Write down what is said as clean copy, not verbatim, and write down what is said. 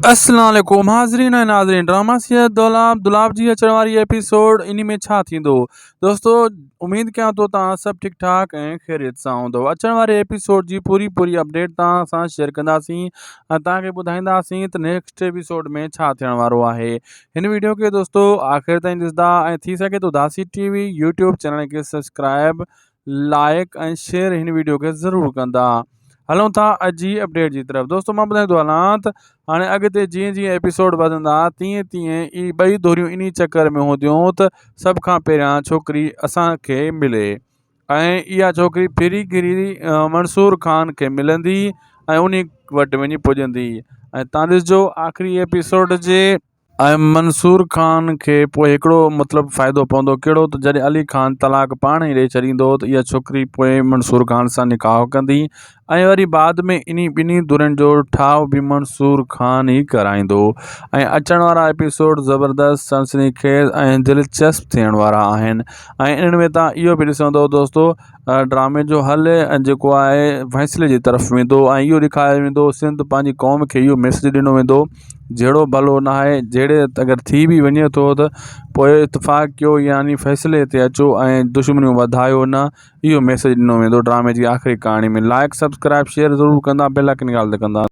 السلام عليڪم حاضرين ۽ ناظرين ڊراما سيئر دولاب دولاب جي اچڻ واري ايپيسوڊ انهي ۾ ڇا ٿيندو دوستو اميد ڪيان ٿو توهان سڀ ٺيڪ ٺاڪ ۽ خيريت سان هوندو اچڻ واري ايپيسوڊ جي پوري پوري اپڊيٽ توهان سان شيئر ڪنداسين ۽ توهان کي ٻڌائينداسين ته نيڪسٽ ايپيسوڊ ۾ ڇا ٿيڻ وارو آهي هن ويڊيو کي دوستو آخر تائين ڏسندا ۽ ٿي سگهي ٿو داسي ٽي وي يوٽيوب چينل کي سبسڪرائب لائڪ ۽ شيئر هن ويڊيو کي ضرور ڪندا هلون ٿا اڄ جي اپڊيٽ جي طرف دوستو مان ٻڌائيندو هلان ته هاڻي اڳتي جيئن جيئن ايپيسوڊ وڌندا تيئن تيئن ئي ٻئي ڌريون انهي چڪر ۾ هونديون ته سڀ کان پهريان ڇوڪري اسان کي ملي ۽ اها ڇوڪري ڦري گھري منصور خان کي ملندي ۽ انهي وٽ وڃي پڄندي ۽ تان ڏسجو آخري ايپيسوڊ جي ۽ منصور خان کي پوء هڪڙو مطلب فائدو پوندو ڪهڙو ته جڏهن علي خان طلاق پاڻ ئي ڏئي ڇڏيندو ته اها ڇوڪري پوء منصور خان سان نڪاح ڪندي ۽ وري بعد ۾ انهي ٻنهي ڌرين جو ٺاهه به منصور خان ئي ڪرائيندو ۽ اچڻ وارا ايپيسوڊ زبردست سنسني خيز ۽ دلچسپ ٿيڻ وارا آهن ۽ انهن ۾ تان اهو به ڏسندو دوستو ڊرامي جو حل جيڪو آهي فيصلي جي طرف ويندو ۽ اهو ڏيکاريو ويندو سنڌ پنهنجي قوم کي اهو ميسج ڏنو ويندو جهيڙو ڀلو نه آهي جهيڙي اگر ٿي به وڃي ٿو ته پوء اتفاق ڪيو يعني فيصلي تي اچو ۽ دشمنيون وڌايو نه اهو ميسج ڏنو ويندو ڊرامي جي آخري ڪهاڻي ۾ لائڪ سبسڪرائب شيئر ضرور ڪندا بيل آئڪن کي آل تي ڪندا.